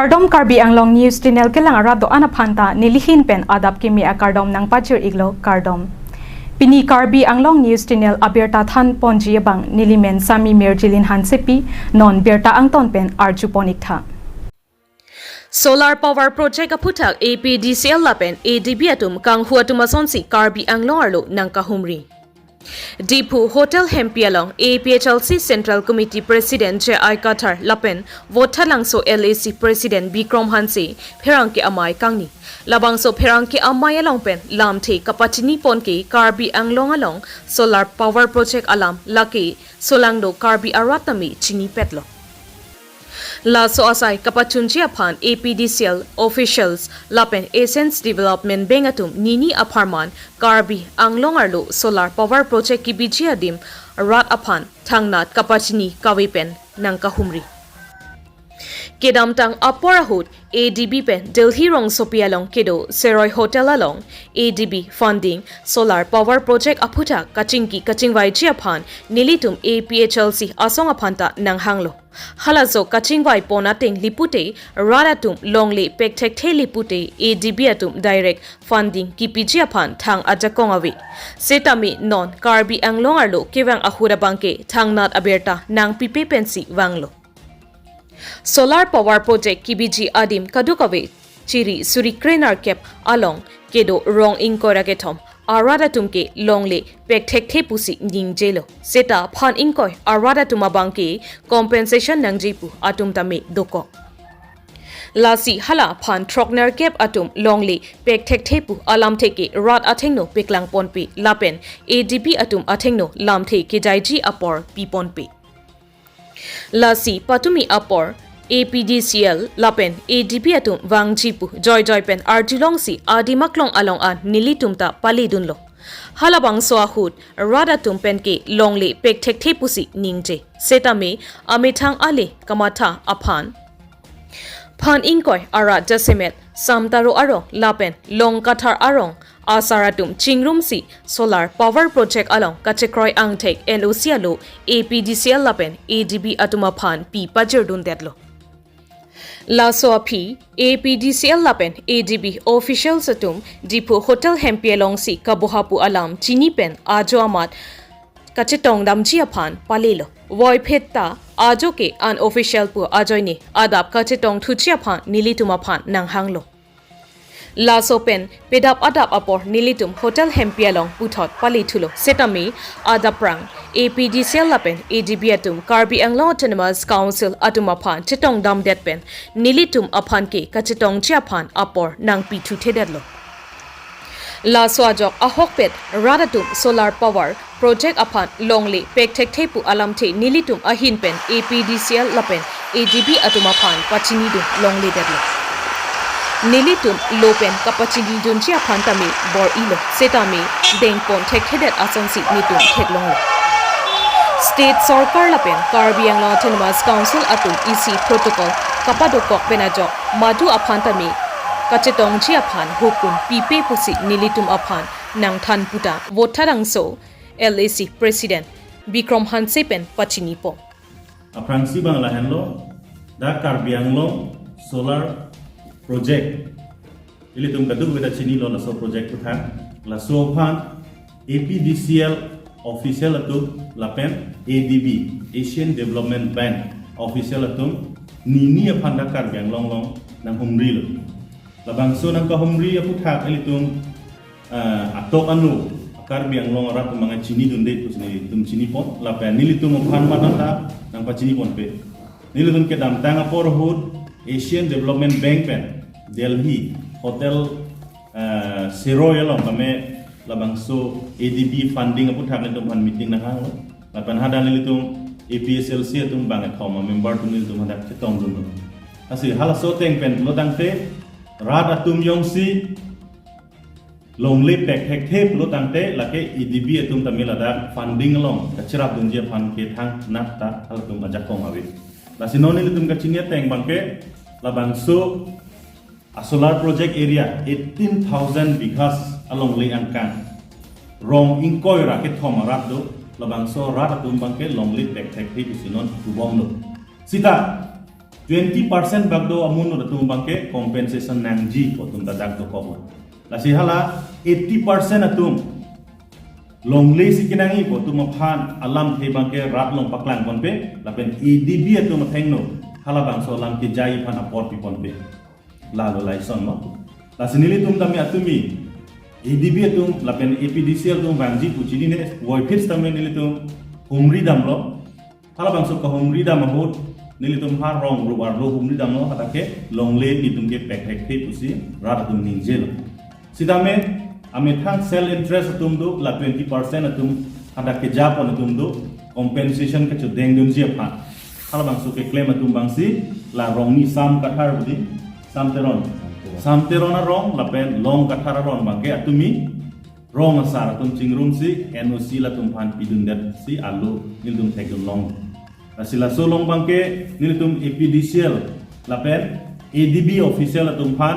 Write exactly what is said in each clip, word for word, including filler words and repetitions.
Kardom, Karbi Anglong News Channel kelang arat do-an aphan ta nelihin pen adap kimi akardom nangpajir iklo, kardom. Pini Karbi Anglong News Channel abirta than ponji abang nelimen Sami Mirjilin Hansepi, non birta angton pen arju pon iktha. Solar Power Project aphuthak A P D C L lapen A D B atum kanghu atum asonsi Karbi Anglong arlo nangkahumri. Diphu Hotel Hempi along A P H L C Central Committee President J I Kathar lapen Vothatlangso L A C President Bikrom Hanse pherangke amei kangni. Labangso pherangke amei along pen lamthe kapachini pon ke Karbi Anglong along Solar Power Project alam lake solangdo Karbi arat tame chinipetlo. Laso asai kapachunji aphan A P D C L officials lapen Essence Development Bank atum nini apharman Karbi Anglong arlo Solar Power Project kibiji adim rat aphan thangnat kapachini kave pen nangkahumri. Kedamtang apor ahut A D B pen Delhi rongsopi along kedo Seroi Hotel along A D B funding Solar Power Project aphuthak kachingki kachingvaiji aphan nelitum A P H L C asong aphan ta nanghanglo. Halaso kachingvai pon ateng lipute rat atum longle pekthekthe lipute A D B atum direct funding kipiji aphan thang ajakong ave. Setame non Karbi Anglong arlo kevang ahut abangke thangnat abirta nangpipe pensi vanglo. Solar Power Project kibiji adim kadokave chiri suri krenerkep along kedo rong ingkoi ra kethom arat atum ke longle pekthekthe pusi ningjelo. Seta phan ingkoi arat atum abangke compensation nangji pu atum tame dokok. Lasi hala phan throknerkep atum longle pekthekthe pu alamthe ke rat athengno peklang ponpe lapen A D B atum athengno lamthe kejaiji apor pi ponpe. Lasi patumi apor A P D C L lapen A D B atum vangji pu joijoi pen arjulongsi adim aklong along an nelitum ta paledunlo. Halabangso ahut rat atum penke longle pekthekthe pusi ningje. Setame amethang ale kamatha aphan phan ingkoi arat jasemet Samtaro arong lapen Longkathar arong asar atum chingrumsi Solar Power Project along kachekroi angthek N O C alo A P D C L lapen A D B atum aphan pi pajirdundetlo. Laso aphi A P D C L lapen A D B officials atum Diphu Hotel Hempi alongsi kaboha pu alam chini pen ajo amat kachetongdamji aphan palelo. Voiphit ta ajo ke unofficial pu ajoine adap kachetongthuji aphan nelitum aphan nanghanglo. Laso pen pedap adap apor nelitum Hotel Hempi along puthot palethulo. Setame adaprang A P D C L lapen A D B atum Karbi Anglong Autonomous Council atum aphan chetongdamdet pen nelitum aphan ke kachetongji aphan apor nangpithuthedetlo. Laso ajok ahokpet rat atum Solar Power Project aphan longle pekthekthe pu alamthe nelitum ahin pen A P D C L lapen A D B atum aphan pachinidun longledetlo. Nelitum lo pen kapachinidunji aphan tame bor-ilo, setame dengpon thekthedet asonsi netum theklonglo. State Sorkar lapen Karbi Anglong Autonomous Council atum isi protocol kapadokok pen ajok madu aphan tame kachetongji aphan hukum pipe pusi nelitum aphan nangthan puta Vothatlangso L A C President Bikrom Hanse pen pachinipo. Aphrangsi bang lahenlo, dak Karbi Anglong Solar Project. Ilitum kadokave ta chinilo laso project puthot. Laso aphan A P D C L official atum lapen A D B, Asian Development Bank official atum nini aphan dak Karbi Anglong along nanghumrilo. Labangso nangkahumri aphuthak ilitum, eh, atok anu Karbi Anglong arat atum mangai chinidunde pusi nelitum chinipon. Lapen nelitum aphan matan ta nangpachiniponpe. Nelitum kedamtang apor ahut Asian Development Bank pen Delhi Hotel, eh, Seroi along kami labangso A D B funding aphuthak nelitum aphan meeting nanghanglo. Lapen hadak nelitum A P H L C atum bang kethom amember atum nelitum hadak chetongdunlo. Lasi halaso ateng pen pulo tangte rat atum jongsi longle pekthekthe pulo tangte lake A D B atum tame ladak funding along kacherapdunji aphan ke thangnat ta halatum ajakong ave. Lasi non nelitum kachini ateng abangke labangso a solar project area eighteen thousand bighas alongle angkang rong ingkoi ra kethom arat do, labangso rat atum abangke longle pekthekthe pusi non pubomlo. Seta twenty percent bak do amonit atum abangke compensation nangji pu atum ta dak dokok. Lasi hala eighty percent atum longle si kenangji pu atum aphan alamthe abangke rat along paklang ponpe, lapen A D B atum athengno halabangso alam kejai aphan apor pi ponpe. Lalo lason lo. Lasi nelitum tame atumi A D B atum lapen A P D C L atum vangji pu chinine, puvoiphit tame nelitum humri damlo. Halabangso kahumri dam ahut nelitum ha rong rup arlo humri damlo, hadak ke longle nelitum ke pek thekthe pusi rat atum ningjelo. Sitame amethang self interest atum do, la twenty percent atum hadak keja pon atum do, compensation kachedengdunji aphan. Halabangso keklem atum abangsi la Rongni Sam Kathar budi, Sam Teron. Sam Teron arong lapen Long Kathar arong abangke atumi rong asar atum chingrumsi N O C latum aphan pidundetsi alo nelitum thekdun long. Lasi laso along abangke nelitum A P D C L lapen A D B official atum aphan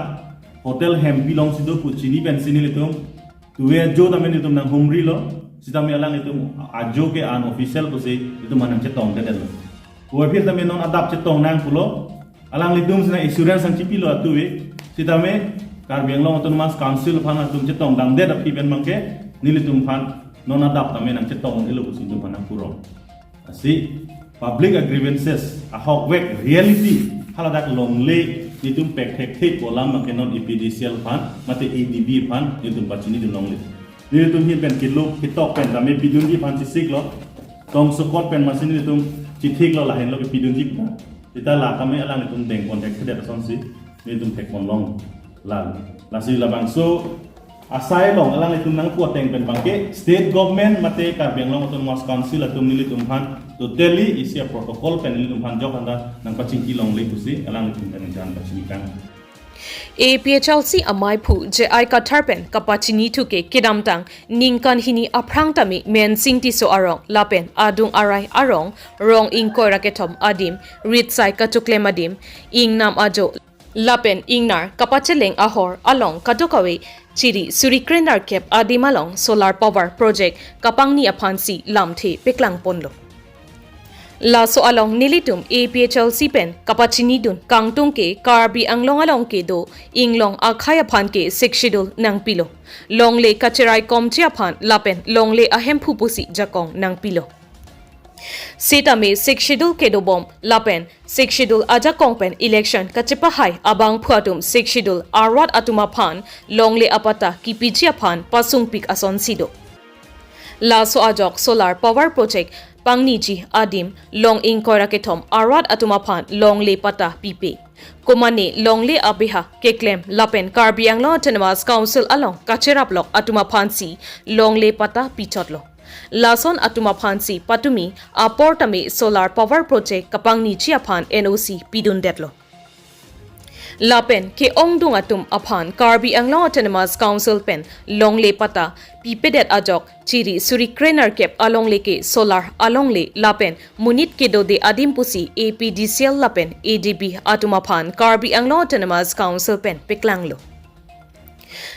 hotel hempi alongsi do pu chini pensi nelitum tuve ajo tame nelitum nanghumrilo, sitame alanglitum ajo ke unofficial pusi nelitum aphan nangchetongdetlo. Puvoiphit tame non adap chetong nang pulo, alanglitum si nang assurance nangchipilo atuve, sitame Karbi Anglong Autonomous Council aphan atum chetongdamdet aphi pen abangke nelitum aphan non adap tame nangchetong-elo pusi nelitum aphan nangpurong. Lasi public a grievances ahokvek reality haladak longle nelitum pek thekthe pu alam abangke non A P D C L aphan mate A D B aphan nelitum pachinidun longle. Nelitum ahin pen kilo ketok pen tame pidunji aphan chesiklo. Tongsokot pen masi nelitum chithiklo, lahenlo ke pidunji pu. Sita la tame alanglitum deng pon thekthedet asonsi nelitum thek pon long. Lal. Lasi labangso asai along alanglitum nangpu ateng pen abangke state government mate Karbi Anglong Autonomous Council atum nelitum aphan totally isi a protocol pen nelitum aphan jok handa nangpachingki longle pusi alanglitum pen nangjan pachini kang. A P H L C amaiphu J I Kathar pen kapachinithu ke kedamtang ningkan hini aphrang tame Mensing Tisso arong lapen adung arai arong rong ingkoi ra kethom adim, ritsai kachoklem adim, ingnam ajo lapen ingnar kapacheleng ahor along kadokave chiri suri krenerkep adim along solar power project kapangni aphansi lamthe paklang ponlo. Laso along nelitum A P H L C pen kapachinidun kangtung ke Karbi Anglong along kedo inglong akhei aphan ke Sixth Schedule nangpilo. Longle kacheraikomji aphan lapen longle ahemphu pusi jakong nangpilo. Sitame Sixth Schedule kedobom lapen Sixth Schedule ajakong pen election kachepahai abangphu atum Sixth Schedule arat atum aphan longle apatta kipiji aphan pasungpik asonsi do. Laso ajok solar power project pangniji adim long ingkoi ra kethom arat atum aphan longle patta pipe. Komane longle abeha keklem lapen Karbi Anglong Autonomous Council along kacheraplok atum aphansi longle patta pichotlo. Lason atum aphansi patumi apor tame solar power project kapangniji aphan N O C pidundetlo. Lapen ke-ongdung atum aphan Karbi Anglong Autonomous Council pen longle patta pipedet ajok chiri suri krenerkep alongle ke solar alongle lapen monit kedode adim pusi A P D C L lapen A D B atum aphan Karbi Anglong Autonomous Council pen paklanglo.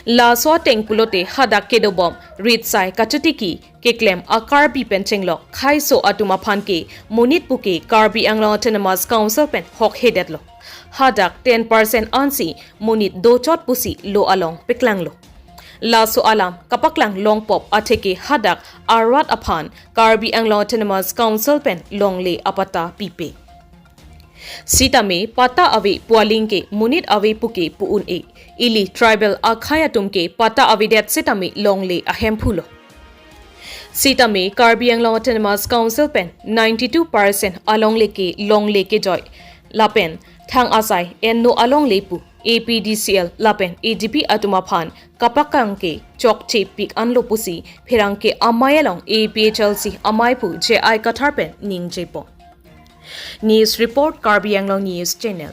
Laso ateng pulote hadak kedobom ritsai kachotiki keklem a-Karbi pen chenglok khaiso atum aphan ke monit puke Karbi Anglong Autonomous Council pen hokhedetlo. Hadak ten percent ansi monit dochot pusi lo along paklanglo. Laso alam kapaklang longpop atheke hadak arat aphan Karbi Anglong Autonomous Council pen longle apatta pipe. Sitame patta ave pu aling ke monit ave puke pu un-e. Ili tribal akhei atum ke patta avedet sitame longle ahemphulo. Sitame Karbi Anglong Autonomous Council pen ninety-two percent alongle ke longle kejoi. Lapen thang asai enno alongle pu A P D C L lapen A D B atum aphan kapaklang ke chokche pik anlo pusi pherangke amei along A P H L C amaiphu J I Kathar pen ningjepo. News report, Karbi Anglong News Channel.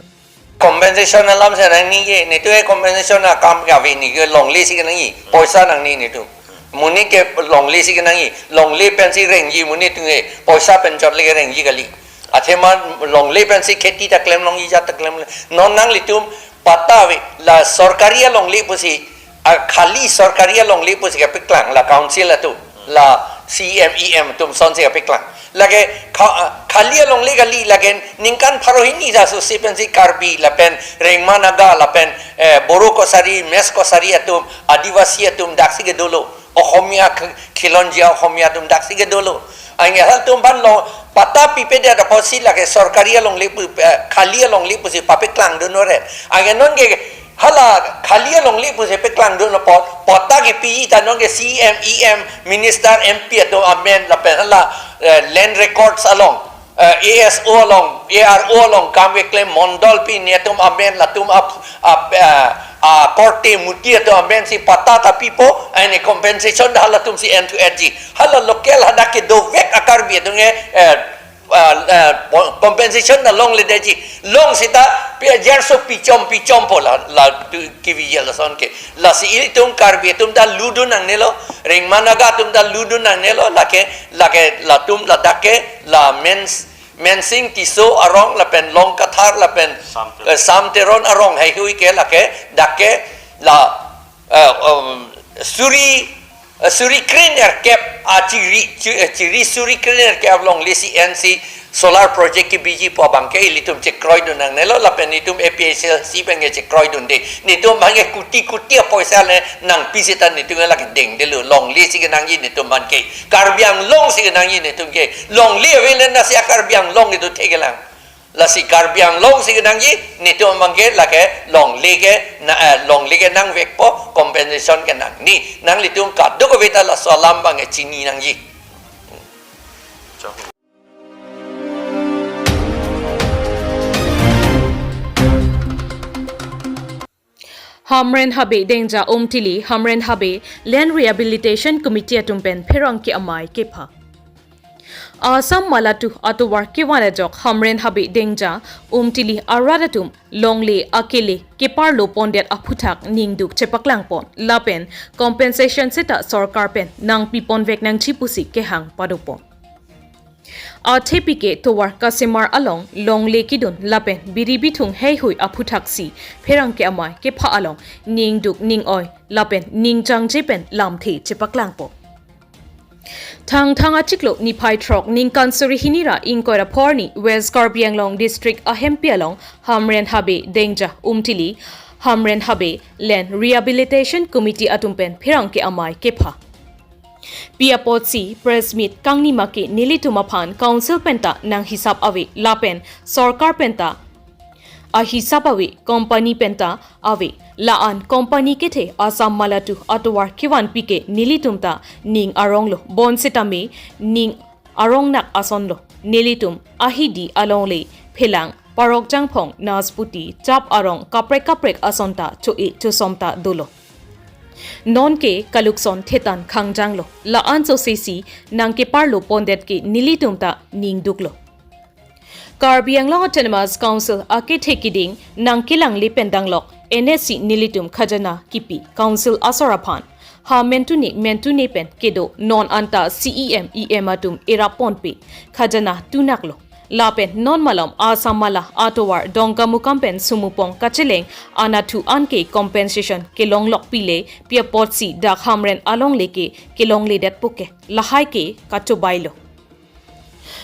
Compensation alam si nangji, netum e compensation akam kave, netum ke longle si kenangji, poisa nangji netum. Monit ke longle si kenangji, longle pensi rengji monit netum ke, poisa pen chot le ke rengji kali. Athema longle pensi kheti ta klem longji, jat ta klem longji. Non nanglitum patta ave, la sorkari alongle pusi, a khali sorkari alongle pusi kapaklang, la council atum, la C M E M atum asonsi kapaklang. Lake kha-, khali alongle kali, lake ningkan pharo hini ta susi pensi Karbi lapen Rengma Naga lapen, eh, Boro Kosari, Mech Kosari atum, Adivasi atum daksi kedolo. Ohomia kh-, khilonjia Ohomia atum daksi kedolo. Anke halatum aphan lo patta pipedet apotsi lake sorkari alongle pu, eh, khali alongle pusi papeklang dun oret. Anke nonke hala khali alongle pusi peklang dun apot, patta kepiji ta nonke C M, E M, minister, M P atum amen lapen hala, eh, land records along, eh, A S O along, A R O along kam keklem mondol pi netum amen latum ap, ap, eh, a korte muti atum amen si patta ta pipo, ani compensation ta halatum si en thu etji. Hala local hadak kedovek a Karbi atum ke, eh, ah, ah, compensation ta longledetji. Long seta pi ajar so pichom pichompo la, la tu kivijel lason ke. Lasi ilitum Karbi atum ta ludun nangnelo, Rengma Naga atum ta ludun nangnelo, lake, lake latum ladak ke, la Mens-, Mensing Tisso arong lapen Long Kathar lapen, Sam Teron. Eh, Sam Teron arong heihui ke lake, dak ke la, eh, um, suri, eh, suri krenerkep, ah, chiri, chi-, eh, chiri suri krenerkep alongle si en si solar project kebiji pu abang ke ilitum chekroidun nangnelo lapen netum A P H L C pen ke chekroidunde. Netum aphan ke kuti kuti apoisa le nangpi seta netum ke lake dengdelo, longle si kenangji netum aphan ke. Karbi Anglong si kenangji netum ke. Longle ave le nasi a Karbi Anglong itu thekelang. Lasi Karbi Anglong si kenangji, netum aphan ke lake longle ke na, eh, longle ke nangvekpo, compensation ke nangji. Nanglitum kadokave ta laso alam abang ke chini nangji. Hamren Habe Dengja Umtili, Hamren Habe Land Rehabilitation Committee atum pen pherangke amei kepha. Assam Malatu atovar kevan ajok Hamren Habe Dengja Umtili arat atum longle akele keparlo pondet aphuthak ningduk chepaklangpon lapen compensation seta sorkar pen nangpiponvek nangji pusi kehang padopon. Athepi ke tovar kasemar along longle kidun lapen biri bithung heihui aphuthak si pherangke amei kepha along ningduk ning-oi lapen ningchangje pen lamthe chepaklangpo. Thangthang achiklo niphai throk ningkan suri hini ra ingkoi ra pho arni West Karbi Anglong District ahempi along Hamren Habe Dengja Umtili, Hamren Habe Land Rehabilitation Committee atum pen pherangke amei kepha. Pi apotsi press meet kangni ma ke nelitum aphan council penta nanghisap ave lapen sorkar penta ahisap ave, company penta ave. La-an company kethe Assam Malatu atovar kevanpi ke nelitum ta ning aronglo, bonsitame ning arongnak asonlo. Nelitum ahidi alongle phelang, parok jangphong, nasputi, chap arong kaprek kaprek ason ta cho-e chosom ta dolo. Nonke kalukson thetan khangjanglo. La-an sosesi nangkeparlo pondet ke nelitum ta ningduklo. Karbi Anglong Autonomous Council akethe kiding nangkelangle pen danglok N S C nelitum khajana kipi council asor aphan ha mentune mentune pen kedo, non anta C E M E M atum eraponpe khajana tunaklo. Lapen non malom Assam Mala atovar Dongkamukam pen Sumupong kacheleng anatthu anke compensation kelonglok pile pi apotsi dak Hamren alongle ke kelongledetpo ke, lahai ke kachobailo.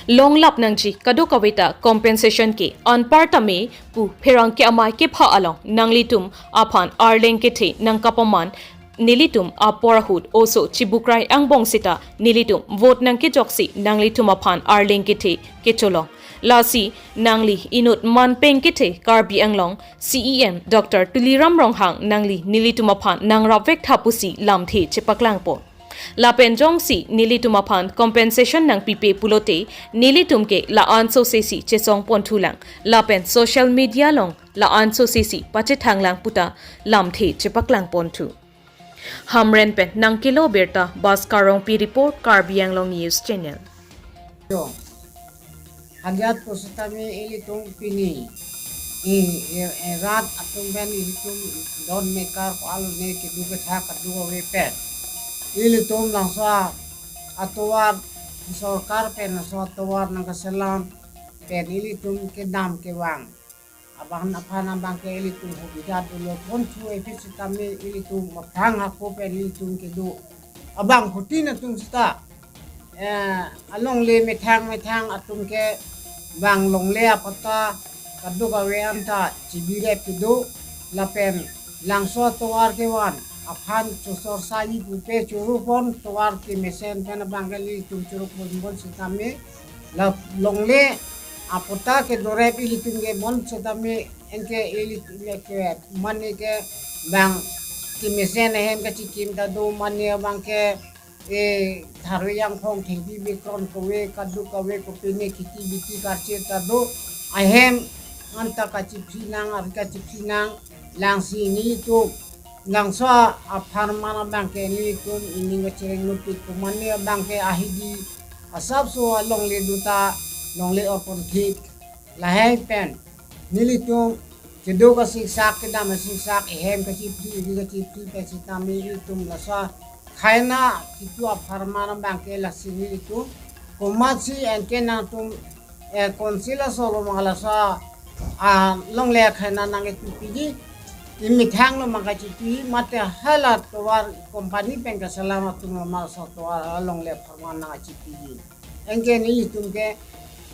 Longlap nangji kadokave ta compensation ke anparta me pu pherangke amei kepha along nanglitum aphan arleng kethe nangkapaman nelitum apor ahut oso chibukrai angbong seta nelitum vote nangkejoksi nanglitum aphan arleng kethe kecholong. Lasi nangli inut manpeng kethe Karbi Anglong C E M Doctor Tuliram Ronghang nangli nelitum aphan nangrapvek tha pusi lamthe chepaklangpo. Lapen jongsi nelitum aphan compensation nangpipe pulote, nelitum ke la-an sosesi chesongpon thulang. Lapen social media along la-an sosesi pachethanglang puta lamthe chepaklangpon thu. Hamren pen nangkelo birta Bhaskar Rongpi report, Karbi Anglong News Channel. Yo. Hajat pusitame ilitum pini i, i, i rat atum pen ilitum don mekar ko alu ne kedo kethak kedo ave pen. Ilitum laso atovar sorkar pen laso atovar nangkaselam pen ilitum kedam kevang. Abang aphan abang ke ilitum hobida dolo pon thu episitame ilitum maphang hako pen ilitum kedo. Abang khuti na tum sita. eh, alongle methang methang atum ke bang longle apatta kadokave anta chibirep kedo lapen langso atovar kevan aphan chosor saji pupe chorupon tovar kemesen pen abang ke nelitum chorupon bon sitame la longle apatta kedorep ilitum ke bon sitame anke ilitum ke mane ke bang kemesen ahem kachikim ta do mane abang ke e tharve jangphong thengpi bikron kove kadokave kopine kheti biti karche ta do ahem anta kachiphi nang ari kachiphi nang langsi nelitum langso apharman abang ke nelitum ining kachireng nupik kumane abang ke ahidi asapso alongle duta longle orpon thip lahai pen nelitum kedo kasiksak kedam kasiksak ehem kachiphi ri kachiphi pen sitame nelitum laso khaina kitu apharman abang ke lasi nelitum komatsi anke nangtum eh, council asolo mangala sa ah, longle khaina nang itu piji imethang lo mangkachi piji mate hala tovar company pen kasalam atum lo mangala sa tovar alongle pharman nang achi piji. Anke nelitum ke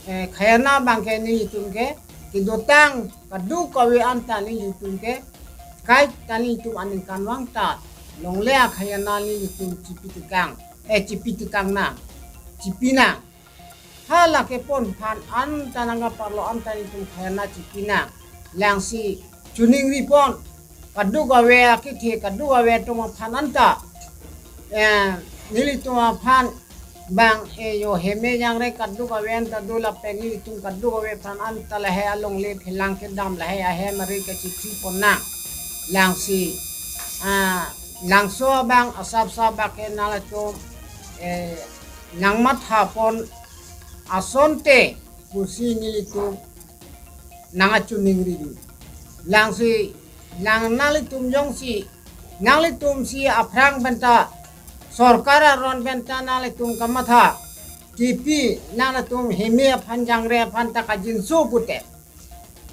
eh, khaina abang ke nelitum ke kedotang kadokave anta nelitum ke kaita nelitum aningkanvang ta longle akhaina nelitum chipitikang eh chipitikang nang chipinang. Hala kepon aphan anta nangkaparlo anta nelitum khaina chipinang. Langsi choningripon kadokave akethe kadokave atum aphan anta eh, nelitum aphan bang eh, yo heme jangre kadokave anta do lapen nelitum kadokave aphan anta lahai alongle phelang kedam lahai ahem ari kachiphi ponnang. Langsi ah, langso abang asapsa abang ke nangtum eh, nangmathapon asonte pusi nelitum nangkachiningri. Langsi lang nanglitum jongsi nanglitum si aphrang penta sorkar aron penta nanglitum kamatha kipi nanglitum heme aphan jangre aphan ta kajinso pute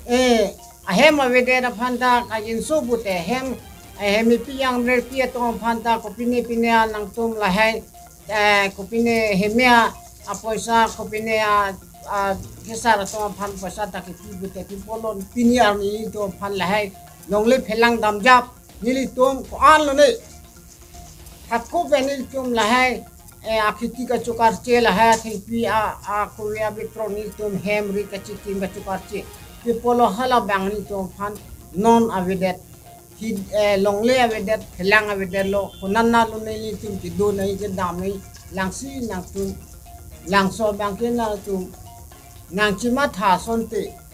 eh ahem avedet aphan ta kajinso pute hem ahem ipi jangre pi atum aphan ta kopine pine nangtum lahai eh, kopine heme apoisa kopine a, a, kesar atum aphan poisa ta kipi pute pi polon pini arni atum aphan lahai longle phelang damjap nelitum ko-an lone. Hako pen nelitum lahai eh, akheti kachokarche lahai athengpi a a korea bikron nelitum hem ri kachikim kachokarche. Pi polo hala bang nelitum aphan non avedet hi eh, longle avedet phelang avedetlo konana lone nelitum kedo nai kedam nai langsi nangtum langso abang ke nangtum nangchimatha asonte.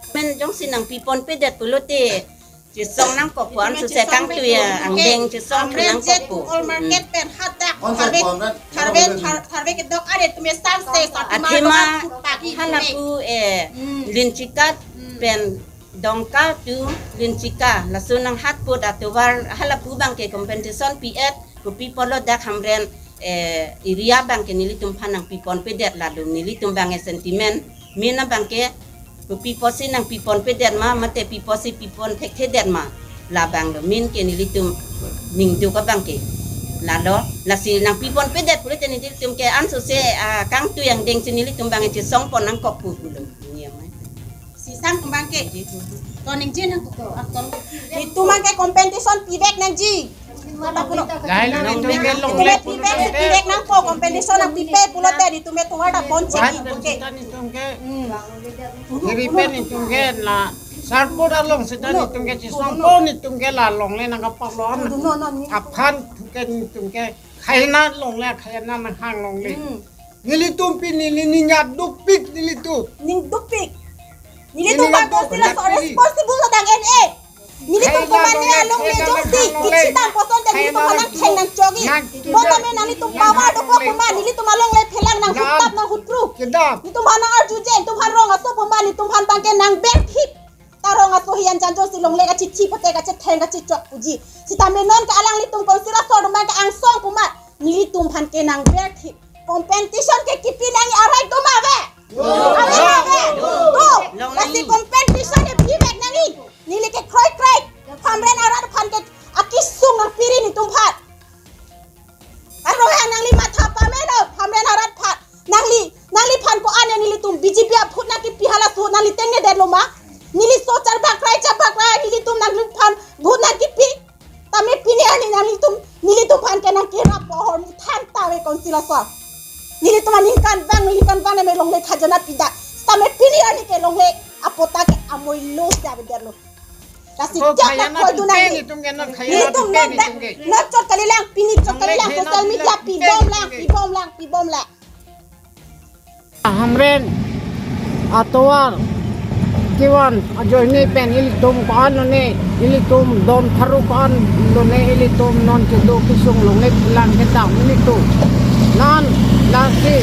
Men jongsi nangpipon pedet pulote chisong nangkokpo ansose kangtui angdeng chisong thu nangkokpo. All market pen hadak Konsep tharve pon pen tharve tharve kedok are tume san se sa athema pagi halapu eh linchikat pen Dongka to Linchika laso nanghatput atovar halapu abangke compensation pi-et, kopi apotlo dak Hamren eh, area abangke nelitum aphan nangpipon pedet lalu nelitum abangke sentiment min abangke kopi apotsi nangpipon pedet ma mate pi apotsi pipon thekthedet ma labanglo min ke nelitum ningduk abangke lalo lasi nangpipon pedet pulote nelitum ke ansose ah, kangtui angdengsi nelitum abangke chisongpon nangkokpo pulo. Sisang kemang ke. To ningje nangkok. Itum abangke compensation pivek nangji. Lahai lo nelitum ke longle pivek pivek nangkok compensation nangpipe pulote itum ke tovar ta bon chek. Oke. Nelitum ke. Hmm. Nelitum ke la sarpo along seta nelitum ke chisongpo nelitum ke la longle nangkapaklo. No, no, no. Aphan thuke nelitum ke khaina longle khaina nanghang longle. Hmm. Nelitum pini neli ning dukpik nelitum. Ning dukpik. Nelitum neli bangko sila dukpik. So responsible adang N A. Nelitum khaina komane longle, along khaina le jongsi longle. Kichi dam poson te nelitum khaina nang theng nang chogi. Nang bon tame nanglitum power do ko longle. Puma nelitum alongle phelang nang ya. Huttap nang hutru. Kedam. Nelitum aphan nang arjuje, nelitum aphan rong aso puma nelitum aphan abangke nang berthip. Ta rong aso hian janjo si longle kachithi pate kachetheng kachichok puji. Sitame non ke alanglitum council asor abangke angsong puma nelitum aphan ke nang berthip. Compensation ke kipi nang arai do ma ave? Ave ma ave? Do. Lasi compensation ke pivek nangji. Neli ke kroikre. Hamren arat aphan ke akesung nangpiri nelitum aphan. Aro ya nangli matha Council asor. Nelitum aningkanvang, nelitum kanvang name longle khajana pida. Sitame pini arni ke longle apatta ke amoi lo si avedetlo. Lasi Ako tiap khajana na koi tu pipe nang. Nelitum ke non khajana nelitum pipe non nelitum ke. Not chot kalilang, pini chot kalilang, longle social media khajana pibom lang, pipe nelitum ke. Pibom lang, pibom lang. Hamren atovar kevan ajoine pen ilitum ko-an lone, ilitum don tharu ko-an lone, ilitum non kedo kesung longle lang kedam ilitum. Nan lasi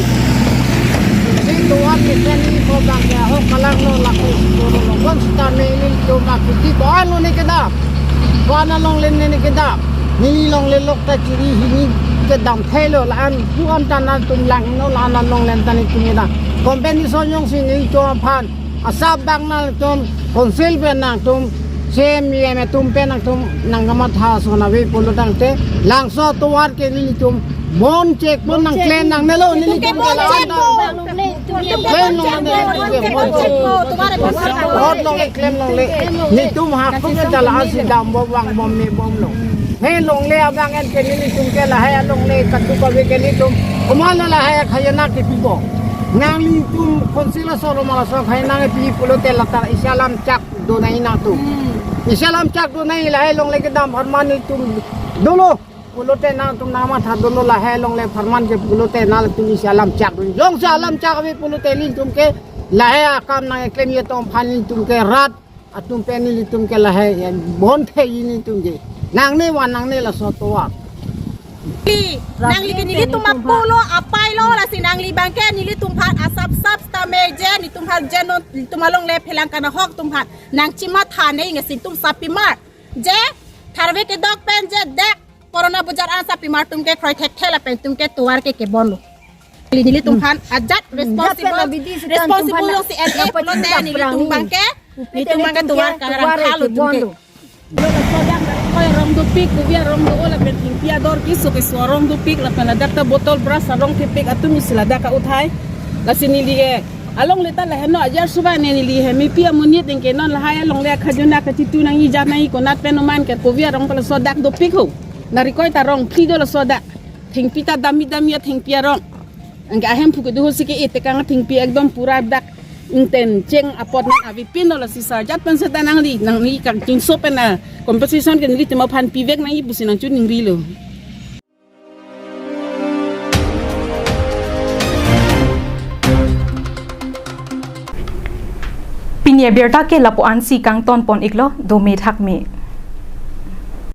si tovar ke pen ili ko bang ke ahok kalang lo lako soro lo. Bon sitame ilitum akiti ko-an lone kedam. Ko-an alongle ne kedam. Neli longle lok ta chiri hini kedam thelo la-an, pu-an ta nangtum lang no la-an alongle ta nelitum kedam. Compensation jongsi nelitum aphan asap bang nangtum, council pen nangtum, C M, E M atum pen nangtum nangkamatha ason ave pulo tangte, Langso tovar ke nelitum bon chek pon nang klem nangnelo, nelitum ke la-an ta klem longle, nelitum ke bon chek. Vote longle, klem longle. Nelitum hak pun ke la-an si dambom vangbom mebomlo. He longle abang en ke nelitum ke lahai alongle katu kave ke nelitum komatlo lahai khajana kepipo. Nanglitum council asor ma laso khajana kepi pulote latar isi alam chak do nangji nangtum. Hmm. Isi alam chak do nangji, lahai longle kedam apharman nelitum dolo pulote nangtum nangmatha dolo, lahai longle apharman ke pulote nangtum isi alam chak do. Jongsi alam chak ave pulote nelitum ke lahai akam nangklemji atum aphan nelitum ke rat atum pen nelitum ke lahai bon the nelitum ke. Nangne van nangne laso tovar. Nangli, nangli ke nelitum apolo apailo, lasi nangli bang ke nelitum aphan asap sap sitame je, nelitum aphan je non, nelitum alongle phelang kana ahok atum aphan nangchimatha ne nge si nelitum sapimar. Je tharve kedok pen je dek corona bujar an sapimar atum ke kroi thekthe lapen nelitum ke tovar ke kebonlo. Neli, nelitum aphan ajat responsible, responsible jongsi L A pulote nelitum bang ke, nelitum bang ke tovar karang khalo atum ke. Lo laso dak koi arong dopik, kovi arong do-o lapen thengpi ador keso keso arong dopik lapen ladak ta botol brush arong thepik atum isi ladak ka uthai. Lasi neli ke alongle ta lahenlo, ajar suba ne neli he mepi amonit ningke non lahai alongle khajana kachitu nangji, jat nangji, konat pen oman ke kovi arong ta laso dak dopik ho. Nari koi ta arong phli do laso dak. Thengpi ta dami dami athengpi arong. Anke ahemphu kedo ho si ke-e tekang athengpi ekdom pura dak ingten cheng apot nang avepinlo, lasi sarjat pen seta nangli, nangli kangchingso pen na compensation ke nelitum aphan pivek nangji pusi nangchiningrilo. Pini abirta ke lapu-an si kangton pon iklo, dome thakme.